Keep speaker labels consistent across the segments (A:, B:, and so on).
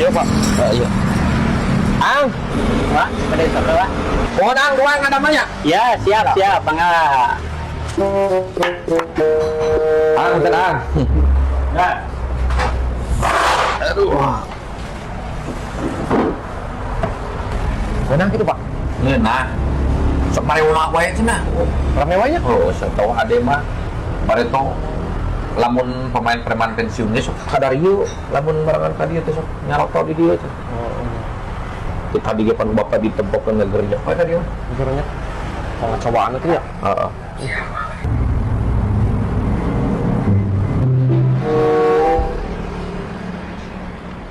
A: Iya, Pak.
B: Oh, iya. Ang,
C: Pak, pada sore, Pak.
B: mohon Ang doang ada namanya.
C: Ya, siap, siap, mangga.
B: Ang, tenang.
C: Ya.
B: Aduh. Menang gitu, Pak. Ngeunah. Sok marewa wae cenah.
A: Rame wae nya.
B: Oh, sok tahu ade mah bareto lamun pemain preman pensiun ge sok kadarieu, lamun barengan ka dieu teh sok nyaroto di dieu teh.
A: Oh,
B: Di tadi ge pan bapak ditempokeun ngegernya wae ka dieu.
A: Gernya. Oh, cobaan itu ya.
B: Heeh.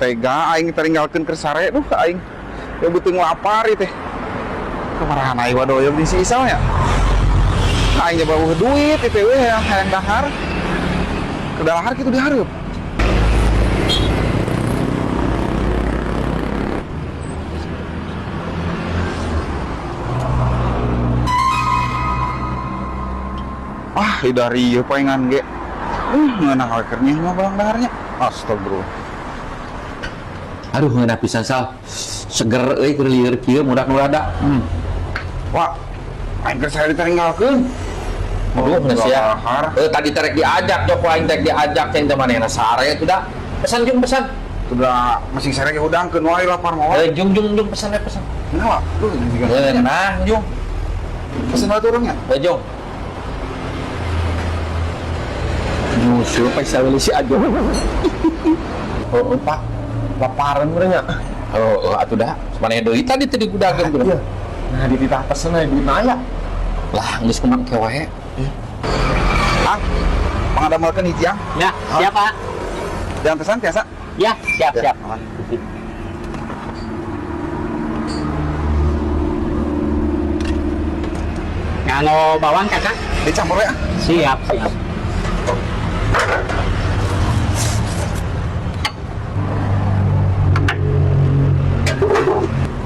D: Tega aing teringgalkeun keur sare duh aing. Ya beuteung lapar ieu teh. Kemarahan aing wadoyong di si Isal nya. Aing nya baweuh duit ieu teh we hayang dahar. Keur dahar kitu dihareup. Ah, dari ieu paingan ge. Ngeunah we keur nyeh mah balang daharnya. Astagfirullah.
B: Aduh, ngeunah pisan Sal. Seger euy keur lieur kieu mudak nu rada.
D: Wah, aing keur sare diteringgalkeun.
B: Aduh, geus ya.
D: Dahar.
B: Eh, tadi terek diajak, jok aing tek diajak ceng teh manehna sare atuh da. Pesan jung pesan.
D: Sudah masih sare ge hudangkeun wae lapar mah.
B: Eh, jung jung jung pesan we pesan.
D: Nah, Wak. Duh, juga.
B: Ngeunah jung.
D: Pesen wae turun ya.
B: Eh, jung. Nyusul paisa si aja. Oh, oh, Pak.
A: Laparan merenya.
B: Oh, oh atuh dah. Maneh deui tadi teh digudageun tuh.
A: Iya. Nah, dititah pesen aja duit naya.
B: Lah, geus kumaha ke wae.
D: Ah, pangadamelkeun hiji ah.
C: Ya, siap, Pak.
D: Jangan pesan tiasa.
C: Ya, siap,
D: Ya,
C: siap.
D: aman.
C: Nganggo bawang, Kakak.
D: Dicampur ya.
C: Siap, siap.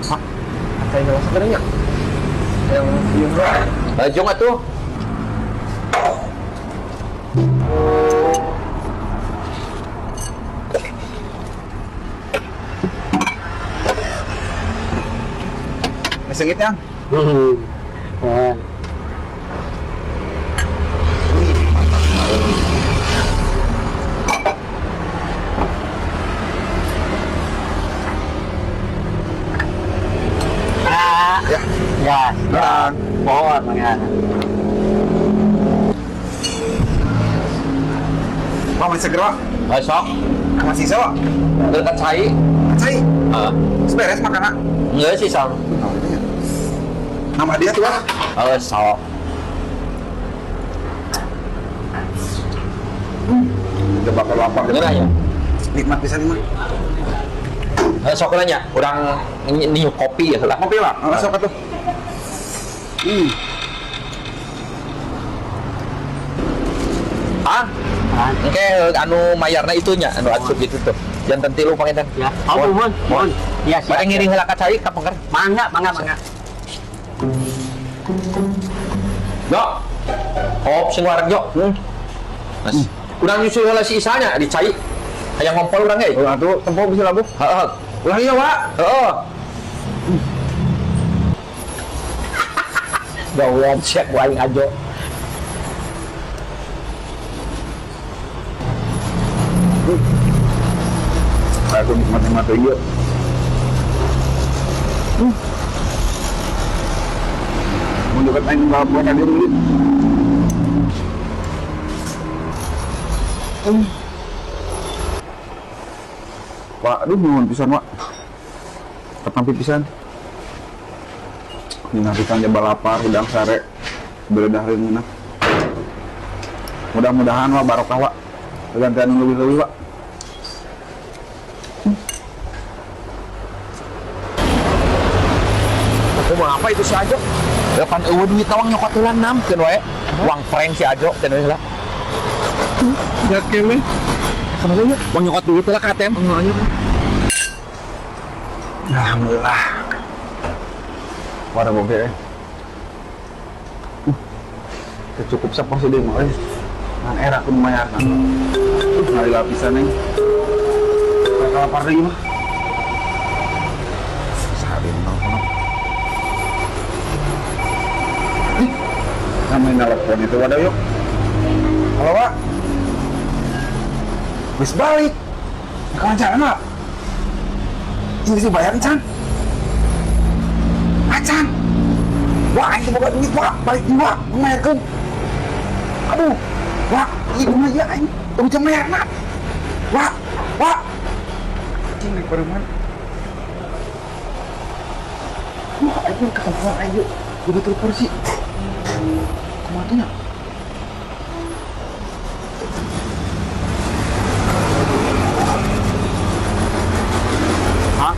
A: Pak, apa yang sebenarnya? Yang iya enggak.
B: Eh, jung atuh.
D: Mesengit yang.
C: Mohon. Pak.
D: Ya.
C: Ya,
D: Nah,
C: mohon, mangga.
D: Pak masih seger, Pak.
B: Eh, sok.
D: Masih bisa, Pak.
B: Dekat cai.
D: Cai,
B: Heeh.
D: beres makanan.
B: Geus sih, Sal.
D: Nama dia tuh, Pak.
B: Eh, sok.
D: Udah bakal lapar.
B: Ngeunah ya.
D: Nikmat pisan ini mah.
B: Eh, sok nanya, urang niu kopi ya lah.
D: Ngopi, Pak. Heeh, sok atuh.
B: Ah, engke anu mayarna itunya, anu asup gitu tuh. Jantan tilu panginten.
C: Ya, oh, mohon, mohon. Ya, siap.
B: Bade ngiring heula ka cai ka pengker.
C: Mangga, mangga, mangga.
B: Yo. Hop sing wareg yo. Mas. Urang nyusul heula si Isanya di cai. Hayang ngompol urang ge.
D: Oh, atuh tempo bisa labuh.
B: Heeh.
D: Ulah iya, Pak.
B: Heeh. Gawean siap ku aing ajo.
D: Aku nikmat-nikmat ieu. Mun dekat aing nggak poe ka dieu duit. Pak, aduh nuhun pisan, Pak. Ketampi pisan. Nginah pisan jaba lapar, hudang sare. Beledah ngeunah. Mudah-mudahan Pak barokah, Pak. Gantian lebih-lebih, Pak.
A: Aku mau apa itu si Ajo?
B: Ya pan eueuh duit tawang nyokot heula namkeun wae. Wang prank si Ajo teh we lah.
A: Ya keme.
B: Kenapa ya? Wang nyokot duit heula ka ATM.
D: Alhamdulillah. Warna boge. Cukup saporsi deui mah euy. Ngan era aku lumayan. Ngari lapisan nih. Mereka lapar deui mah. Namanya nelpon itu wadah yuk. Halo, Pak. Wis balik. Kawan jalan, Pak. Ini sih bayar can. Acan. Wah, aing teu boga duit, Pak. Balik di Pak, bayarkeun. Aduh. Wah, ieu kumaha ieu aing? Teu bisa bayarna. Wah, wah. Anjing naik pareman. Wah, aing ketemu aing yuk. Udah kursi. Kumaha tuh nya?
C: Hah?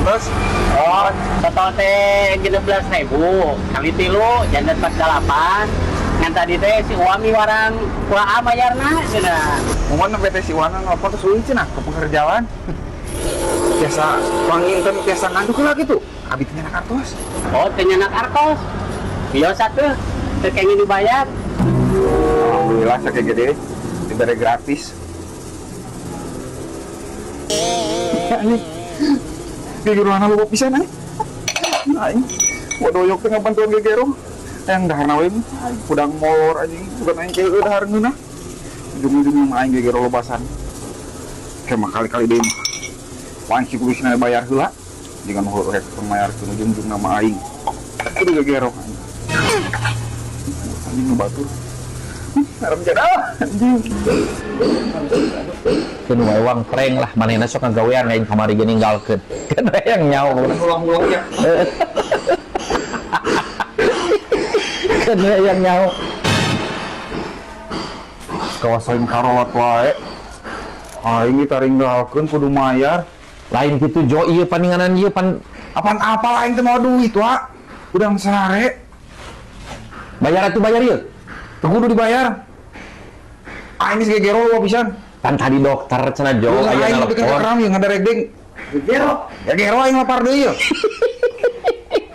D: Terus,
C: Oh, total teh 16.000 kali tilu janten 48. Ngan tadi teh si Uami warang kuaa mayarna cenah.
D: Mohon sampai teh si Wana nelpon terus ulin cenah ke pengerjaan. Biasa panginten biasa ngantuk lah gitu. Abi teh nyanak artos.
C: Oh, teu nyanak artos. Biasa tuh, teu kenging dibayar.
D: Alhamdulillah sakit gede diberi gratis. Ya ini. Gegerohana loba pisan aing. Aing wadoyok teh ngabantuan gegero. Yang daharna we kudang molor anjing, bukan aing keun dahar ngeunah. Ujung-ujungnya mah aing gegero lobasan. Kayak mah kali-kali deui mah. Wah, si kudu sina bayar heula. Jangan nu rek mayarkeun ujung-ujung nama aing. Kudu gegero anjing. Anjing nu batur. Haram jadah anjing.
B: Keun wae wang prank lah manehna sok ngagawean aing kamari ge ninggalkeun. Kan hayang nyaho.
D: Ulang-ulang ya.
B: Kan hayang nyaho.
D: Kawasan karolot wae. Aing ditaringgalkeun kudu mayar.
B: Lain kitu Jo, ieu paninganan ieu pan
D: Apaan apa aing teh mau duit, Wak? Udang sare,
B: bayar atuh bayar ieu.
D: teu kudu dibayar. Aing geus gegero wa pisan.
B: Pan tadi dokter cenah Jo
D: Aing
B: aya
D: nepi ka
B: nelpon.
D: keram ieu ngadaregdeng. Gegero. Gegero aing lapar deui yeuh.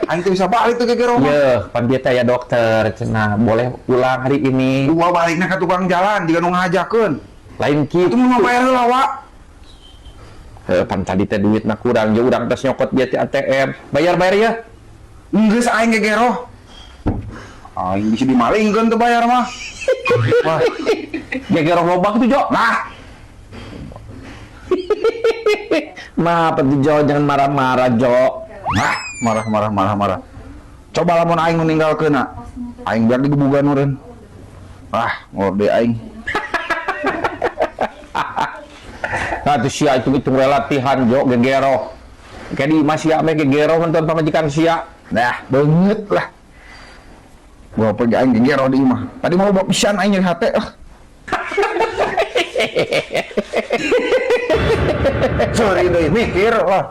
D: Aing teu bisa balik tuh gegero mah.
B: Yeuh, pan dia teh aya dokter cenah boleh pulang hari ini.
D: Dua balikna ka tukang jalan jiga nu ngajakeun.
B: Lain
D: Itu
B: kitu.
D: mau bayar heula, Wak.
B: Heuh, pan tadi teh duitna kurang, ya urang tos nyokot dia ti ATM. Bayar-bayar ya.
D: Geus aing gegero. Aing bisa dimalingkeun teu bayar mah. Wah,
B: Gegero lobak tuh Jo.
D: nah,
B: Maaf atuh Jo, jangan marah-marah Jo.
D: nah, marah marah marah marah. Coba lamun aing nu ninggalkeun aing biar digebugan eureun. Ah, ngor deui aing.
B: Nah, tuh sia itu latihan Jo gegero. Kayak di imah sia meh gegero nonton pamajikan sia.
D: Nah, beungeut lah. Gua pergi aing gegero di imah. Tadi mau bawa pisan aing nyeri hate ah. Sorry deui mikir lah.